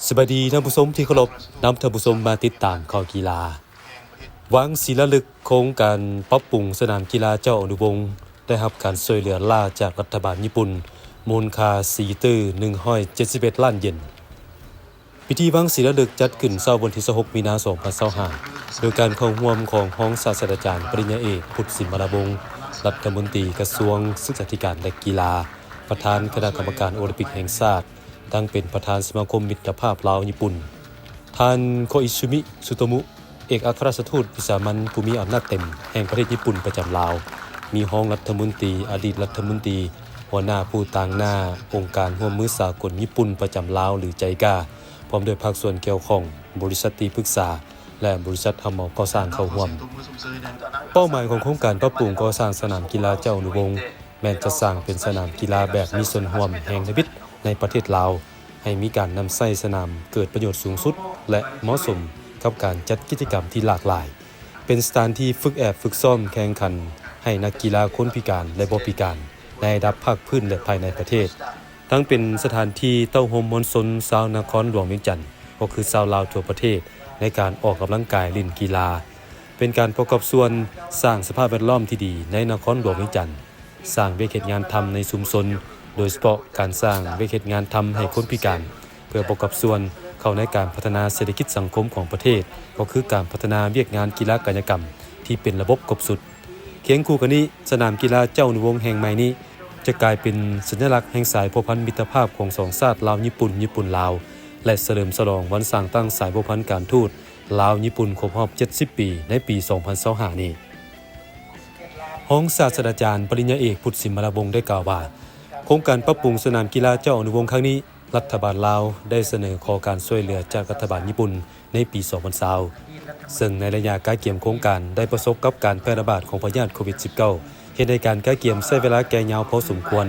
ສະບາຍດີທ່ານຜູ້ຊົມທີ່ເຄົາລົບ, ນຳທ່ານຜູ້ຊົມມາຕິດຕາມຂ່າວກິລາ. ວາງສີລາລຶກໂຄງການປັບປຸງສະໜາມກິລາເຈົ້າອະນຸວົງ ໄດ້ຮັບການຊ່ວຍເຫຼືອລ້າຈາກລັດຖະບານຍີ່ປຸ່ນ ມູນຄ່າສີ່ຕື້ໜຶ່ງຮ້ອຍເຈັດສິບເອັດລ້ານເຢນ. ພິທີວາງສີລາລຶກຈັດຂຶ້ນເຊົ້າວັນທີຊາວຫົກ ມີນາ ສອງພັນຊາວຫ້າ ໂດຍການເຂົ້າຮ່ວມຂອງຮອງສາດສະດາຈານ ປະລິນຍາເອກ ພຸດ ສິມມະລາວົງ ລັດຖະມົນຕີກະຊວງສຶກສາທິການ ແລະ ກິລາ, ປະທານຄະນະກຳມະການໂອລິມປິກແຫ່ງຊາດ, ທັງເປັນປະທານສະມາຄົມມິດຕະພາບລາວຍີ່ປຸ່ນ, ທ່ານ ໂຄອິຊູມິ ສຸໂຕມຸ ເອກອັກຄະລັດຖະທູດວິສາມັນຜູ້ມີອຳນາດເຕັມແຫ່ງປະເທດຍີ່ປຸ່ນປະຈຳລາວ, ມີຮອງລັດຖະມົນຕີ, ອະດີດລັດຖະມົນຕີ, ຫົວໜ້າຜູ້ຕາງໜ້າອົງການຮ່ວມມືສາກົນຍີ່ປຸ່ນປະຈຳລາວ ຫຼື ໄຈກາ, ພ້ອມດ້ວຍພາກສ່ວນກ່ຽວຂ້ອງ, ບໍລິສັດທີ່ປຶກສາ ແລະ ບໍລິສັດຮັບເໝົາກໍ່ສ້າງເຂົ້າຮ່ວມ. ເປົ້າໝາຍຂອງໂຄງການປັບປຸງກໍ່ສ້າງສະໜາມກິລາເຈົ້າອະນຸວົງ ແມ່ນຈະສ້າງເປັນສະໜາມກິລາແບບມີສ່ວນຮ່ວມແຫ່ງທຳອິດໃນປະເທດລາວ, ໃຫ້ມີການນຳໃຊ້ສະໜາມເກີດປະໂຫຍດສູງສຸດ ແລະ ເໝາະສົມກັບການຈັດກິດຈະກຳທີ່ຫຼາກຫຼາຍ, ເປັນສະຖານທີ່ຝຶກແອບຝຶກຊ້ອມແຂ່ງຂັນໃຫ້ນັກກິລາຄົນພິການ ແລະ ບໍ່ພິການ ໃນລະດັບພາກພື້ນ ແລະ ພາຍໃນປະເທດ, ທັງເປັນສະຖານທີ່ເຕົ້າໂຮມມວນຊົນຊາວນະຄອນຫຼວງວຽງຈັນ ກໍຄືຊາວລາວທົ່ວປະເທດ ໃນການອອກກຳລັງກາຍຫຼິ້ນກິລາ, ເປັນການປະກອບສ່ວນສ້າງສະພາບແວດລ້ອມທີ່ດີໃນນະຄອນຫຼວງວຽງຈັນ, ສ້າງວຽກເຮັດງານທຳໃນຊຸມຊົນ, ໂດຍສະເພາະການສ້າງວຽກເຮັດງານທຳໃຫ້ຄົນພິການ, ເພື່ອປະກອບສ່ວນເຂົ້າໃນການພັດທະນາເສດຖະກິດສັງຄົມຂອງປະເທດ, ກໍຄືການພັດທະນາວຽກງານກິລາກາຍະກຳທີ່ເປັນລະບົບຄົບຊຸດ. ຄຽງຄູ່ກັນນີ້, ສະໜາມກິລາເຈົ້າອະນຸວົງແຫ່ງໃໝ່ນີ້ ຈະກາຍເປັນສັນຍະລັກແຫ່ງສາຍພົວພັນມິດຕະພາບຂອງສອງຊາດລາວຍີ່ປຸ່ນ, ຍີ່ປຸ່ນລາວ ແລະ ສະເຫຼີມສະຫຼອງວັນສ້າງຕັ້ງສາຍພົວພັນການທູດລາວຍີ່ປຸ່ນຄົບຮອບເຈັດສິບປີໃນປີສອງພັນຊາວຫ້ານີ້. ຮອງສາດສະດາຈານ ປະລິນຍາເອກ ພຸດ ສິມມະລາວົງ ໄດ້ກ່າວວ່າ ໂຄງການປັບປຸງສະໜາມກິລາເຈົ້າອະນຸວົງຄັ້ງນີ້ ລັດຖະບານລາວໄດ້ສະເໜີຂໍການຊ່ວຍເຫຼືອຈາກລັດຖະບານຍີ່ປຸ່ນໃນປີສອງພັນຊາວ ເຊິ່ງໃນໄລຍະກະກຽມໂຄງການໄດ້ປະສົບກັບການແຜ່ລະບາດຂອງພະຍາດໂຄວິດສິບເກົ້າ ເຮັດໃຫ້ການກະກຽມໃຊ້ເວລາແກ່ຍາວພໍສົມຄວນ.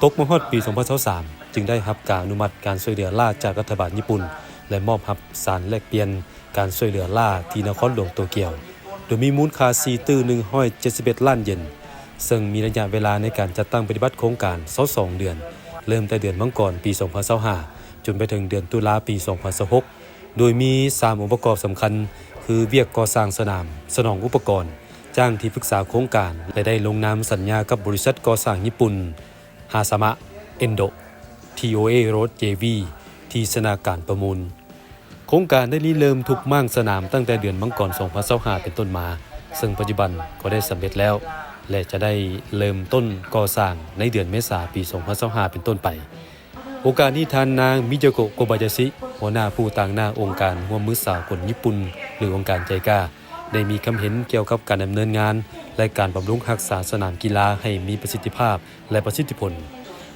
ຕົກມາຮອດປີສອງພັນຊາວສາມ ຈຶ່ງໄດ້ຮັບການອະນຸມັດການຊ່ວຍເຫຼືອລ້າຈາກລັດຖະບານຍີ່ປຸ່ນ ແລະ ມອບຮັບສານແລກປ່ຽນການຊ່ວຍເຫຼືອລ້າທີ່ນະຄອນຫຼວງໂຕກຽວ ໂດຍມີມູນຄ່າສີ່ຕື້ໜຶ່ງຮ້ອຍເຈັດສິບເອັດລ້ານເຢນ, ເຊິ່ງມີໄລຍະເວລາໃນການຈັດຕັ້ງປະຕິບັດໂຄງການຊາວສອງເດືອນ, ເລີ່ມແຕ່ເດືອນມັງກອນປີສອງພັນຊາວຫ້າ ຈົນໄປເຖິງເດືອນຕຸລາປີສອງພັນຊາວຫົກ ໂດຍມີສາມອົງປະກອບສຳຄັນ ຄືວຽກກໍ່ສ້າງສະໜາມ, ສະໜອງອຸປະກອນ, ຈ້າງທີ່ປຶກສາໂຄງການ ແລະ ໄດ້ລົງນາມສັນຍາກັບບໍລິສັດກໍ່ສ້າງຍີ່ປຸ່ນ ຮາສາມະ ເອັນໂດ ທີ ໂອ ເອ ໂຣດ ເຈ ວີ ທີ່ຊະນະການປະມູນ. ໂຄງການໄດ້ລິເລີ່ມທຸບມ້າງສະໜາມຕັ້ງແຕ່ເດືອນມັງກອນສອງພັນຊາວຫ້າເປັນຕົ້ນມາ, ເຊິ່ງປັດຈຸບັນກໍໄດ້ສຳເລັດແລ້ວ ແລະ ຈະໄດ້ເລີ່ມຕົ້ນກໍ່ສ້າງໃນເດືອນເມສາປີສອງພັນຊາວຫ້າເປັນຕົ້ນໄປ. ໂອກາດນີ້, ທ່ານນາງ ມິໂຍໂກະ ໂກບາຍາຊິ ຫົວໜ້າຜູ້ຕາງໜ້າອົງການຮ່ວມມືສາກົນຍີ່ປຸ່ນ ຫຼື ອົງການໄຈກາ ໄດ້ມີຄຳເຫັນກ່ຽວກັບການດຳເນີນງານ ແລະ ການບຳລຸງຮັກສາສະໜາມກິລາໃຫ້ມີປະສິດທິພາບ ແລະ ປະສິດທິຜົນ.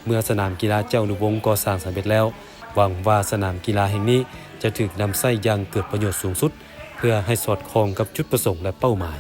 ເມື່ອສະໜາມກິລາເຈົ້າອະນຸວົງກໍ່ສ້າງສຳເລັດແລ້ວ, ຫວັງວ່າສະໜາມກິລາແຫ່ງນີ້ຈະຖືກນຳໃຊ້ຢ່າງເກີດປະໂຫຍດສູງສຸດ ເພື່ອໃຫ້ສອດຄ່ອງກັບຈຸດປະສົງ ແລະ ເປົ້າໝາຍ.